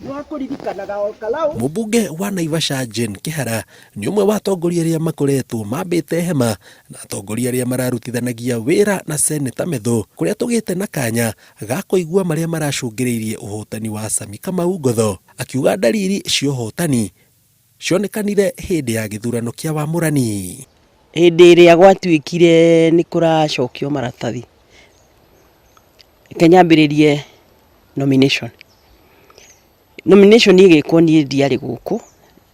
Nĩ wa kũririkanaga o Kalau. Mũmbunge wa Naivasha Jane Kĩhara nĩ ũmwe wa atongoria arĩa makoretwo mambĩte hema na atongoria arĩa mararutithanagia wĩra na Seneta Methu kũrĩa tũgĩte na kanya ga kũigua marĩa maracũngĩrĩirie ũhotani wa Sammy Kamau Ngotho, akiuga ndariri cia ũhotani cionekanire hĩndĩ ya gĩthurano kĩa wamũrani. Hĩndĩ ĩrĩa gwatuĩkire nĩ kũracokio maratathi, reke nyambĩrĩrie nomination. Nomination ĩgĩkwo niĩ ndiarĩ gũkũ,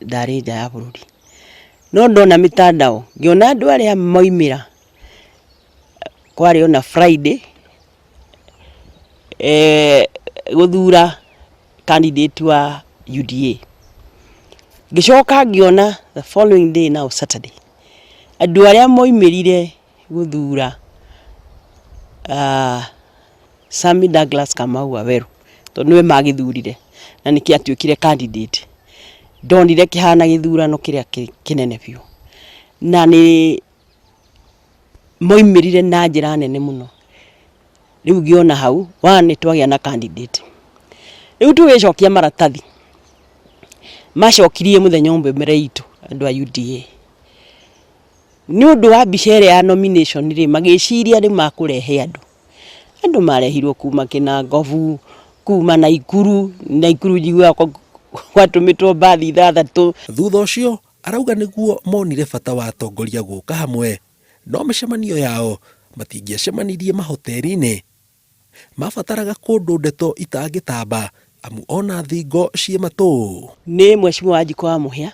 ndarĩ nja ya bũrũri. No ndona mĩtandao, ngĩona andũ arĩa maumĩra, kwarĩ ona Friday, gũthura candidate wa UDA. Ngĩcoka ngĩona the following day now Saturday, andũ arĩa maumĩrire gũthura Sammy Douglas Kamau Waweru, tondũ nĩwe magĩthurire na nĩkĩo atuĩkire candidate, ndonire kĩhana gĩthurano kĩrĩa kĩnene biũ. Na nĩ maumĩrire na njĩra nene mũno. Rĩu ngĩona hau, one nĩ twagĩa na candidate. Rĩu tũgĩcokia maratathi, macokirie mũthenya ũmwe mbere itũ andũ a UDA. Nĩ ũndũ wa mbica ĩrĩa ya nomination rĩ, magĩciria nĩ makũrehe andũ. Andũ marehirwo kuma Kĩnangobu, kuma Naikuru, Naikuru njiguaga gwatũmĩtwo mbathi ithathatũ. Thutha ũcio arauga nĩguo monire bata wa atongoria gũka hamwe, no mĩcemanio yao matingĩacemanirie mahoteri-inĩ. Mabataraga kũndũ ndeto itangĩtamba amu ona thingo ciĩ matũ. Nĩ Mheshimiwa Wanjikũ wa Mũhĩa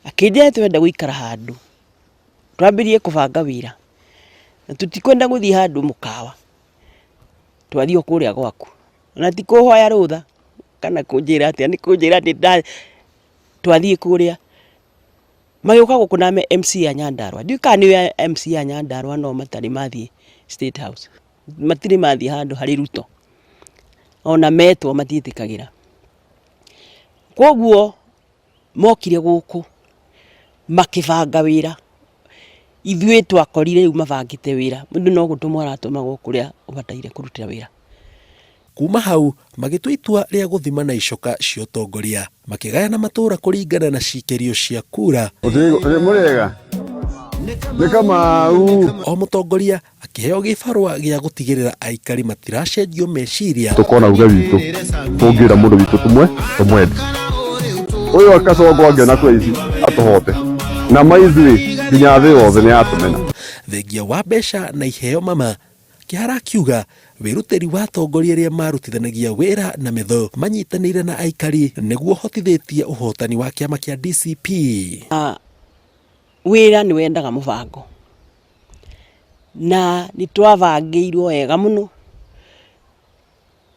akĩnjĩra tũrenda gũikara handũ twambĩrĩrie kũbanga wĩra na tũtikwenda gũthiĩ handũ mũkawa, twathiĩ o kũrĩa gwaku. Na ti kũhoya rũtha kana kũnjĩra atĩa, nĩ kũnjĩra atĩ twathiĩ kũrĩa. Magĩũka gũkũ na MCA a Nyandarũa, ndiũĩ kana nĩ MCA a Nyandarũa no matarĩ mathiĩ State House, matirĩ mathiĩ handũ harĩ Ruto, ona metwo matiĩtĩkagĩra. Koguo mokire gũkũ makĩbanga wĩra, ithuĩ twakorire rĩu mabangĩte wĩra, mũndũ no gũtũmwo aratũmagwo kũrĩa ũbataire kũrutĩra wĩra. Kuuma hau magĩtua itua rĩa gũthimana icoka cia ũtongoria, makĩgayana matũũra kũringana na cikĩrio cia kura. Mũrĩega? Nĩ Kamau. O mũtongoria akĩheo gĩbarũa gĩa gũtigĩrĩra aikari matiracenjio meciria. Tũkona uge witũ tũngĩra mũndũ witũ tũmwe tũmwende ũyũ akacongo angĩona kura ici atũhote na ma ithuĩ nginya thĩ yothe nĩ yatũmena. Thengia wa mbeca na iheo mama, Kĩhara akiuga wĩrutĩri wa atongoria arĩa marutithanagia wĩra na Methu manyitanĩire na aikari nĩguo ũhotithĩtie ũhotani wa kĩama kĩa DCP. Wĩra nĩ wendaga mũbango na nĩ twabangĩirwo wega mũno,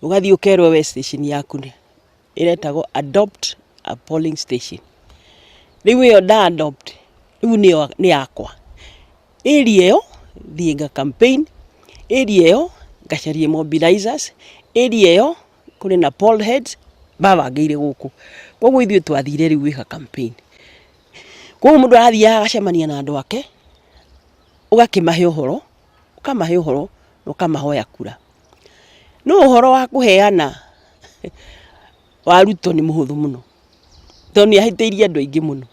ũgathiĩ ũkerwo we station yaku ĩretagwo adopt a polling station. Rĩu ĩyo nda adopt rĩu nĩyo nĩ yakwa. Area ĩyo thiĩ nga campaign, area ĩyo ngacarie mobilizers, area ĩyo kũrĩ na poll heads mabangĩire gũkũ. Koguo ithuĩ twathire rĩu gwĩka campaign. Koguo mũndũ arathiaga agacemania na andũ ake, ũgakĩmahe ũhoro, ũkamahe ũhoro na ũkamahoya kura. No ũhoro wa kũheana wa Ruto nĩ mũhũthũ mũno, tondũ nĩ ahĩtĩirie andũ aingĩ mũno,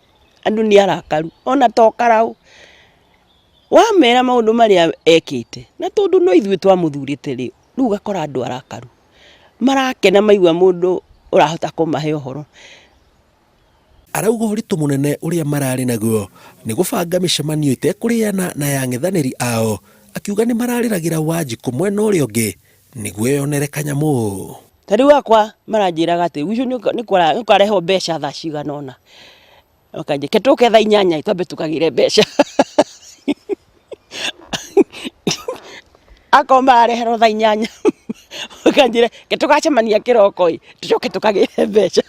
andũ nĩ arakaru ona to Karau. Wamera maũndũ marĩa ekĩte, na tondũ no ithuĩ twamũthurĩte rĩ, rĩu ũgakora andũ arakaru, marakena maigua mũndũ ũrahota kũmahe ũhoro. Arauga ũritũ mũnene ũrĩa mararĩ naguo nĩ gũbanga mĩcemanio ĩtekũrĩana na ya ang'ethanĩri ao, akiuga nĩ mararĩragĩra Wanjikũ mwena ũrĩa ũngĩ nĩguo eyonere kanyamũ. Ta rĩu akwa maranjĩraga atĩ rũciũ nĩ ũkarehwo mbeca thaa cigana ũna, makanjĩra reke tũke thaa inyanya twambe tũkagĩre mbeca. Akorwo marareherwo thaa inyanya makanjĩra reke tũgacemania kĩroko ĩ, tũcoke tũkagĩre mbeca.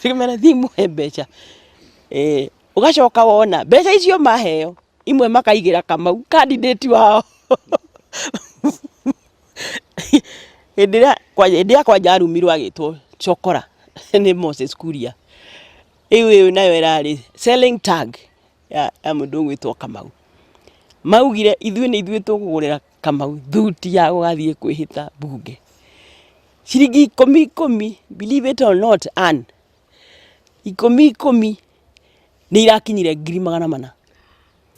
Ngĩmera thiĩ mũhe mbeca. Ũgacoka wona mbeca icio maheo imwe makaigĩra Kamau candidate wao. Hĩndĩ ĩrĩa kwanja arumirwo agĩtwo chokora nĩ Moses Kuria, rĩu ĩyo nayo ĩrarĩ selling tag ya mũndũ ũgwĩtwo Kamau. Maugire ithuĩ nĩ ithuĩ tũkũgũrĩra Kamau thuti ya gũgathiĩ kwĩhĩta mbunge. Ciringi ikũmi ikũmi, believe it or not, Ann, ikũmi ikũmi nĩ irakinyire 400,000.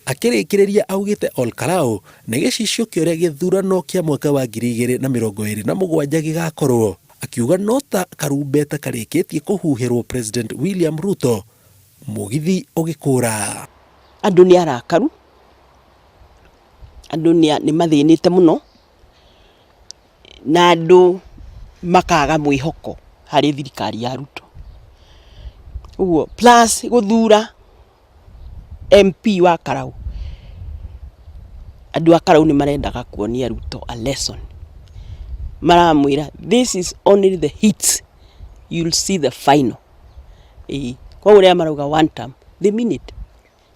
Akĩrĩkĩrĩria augĩte Ol Kalou nĩ gĩcicio kĩa ũrĩa gĩthurano kĩa mwaka wa 2027 gĩgakorwo, akiuga no ta karumbeta karĩkĩtie kũhuhĩrwo President William Ruto mũgithi ũgĩkũra. Andũ nĩ arakaru, andũ nĩ mathĩnĩte mũno, na andũ makaga mwĩhoko harĩ thirikari ya Ruto. Ũguo plus gũthura MP wa Karau, andũ a Karau nĩ marendaga kuonia Ruto a lesson. Maramwĩra this is only the hits, you'll see the final. Ĩĩ, koguo rĩrĩa marauga one term, they mean it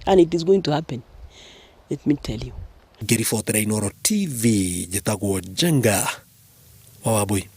and it is going to happen. Let me tell you. Ngĩribotera Inooro TV njĩtagwo Njenga wa Wambui.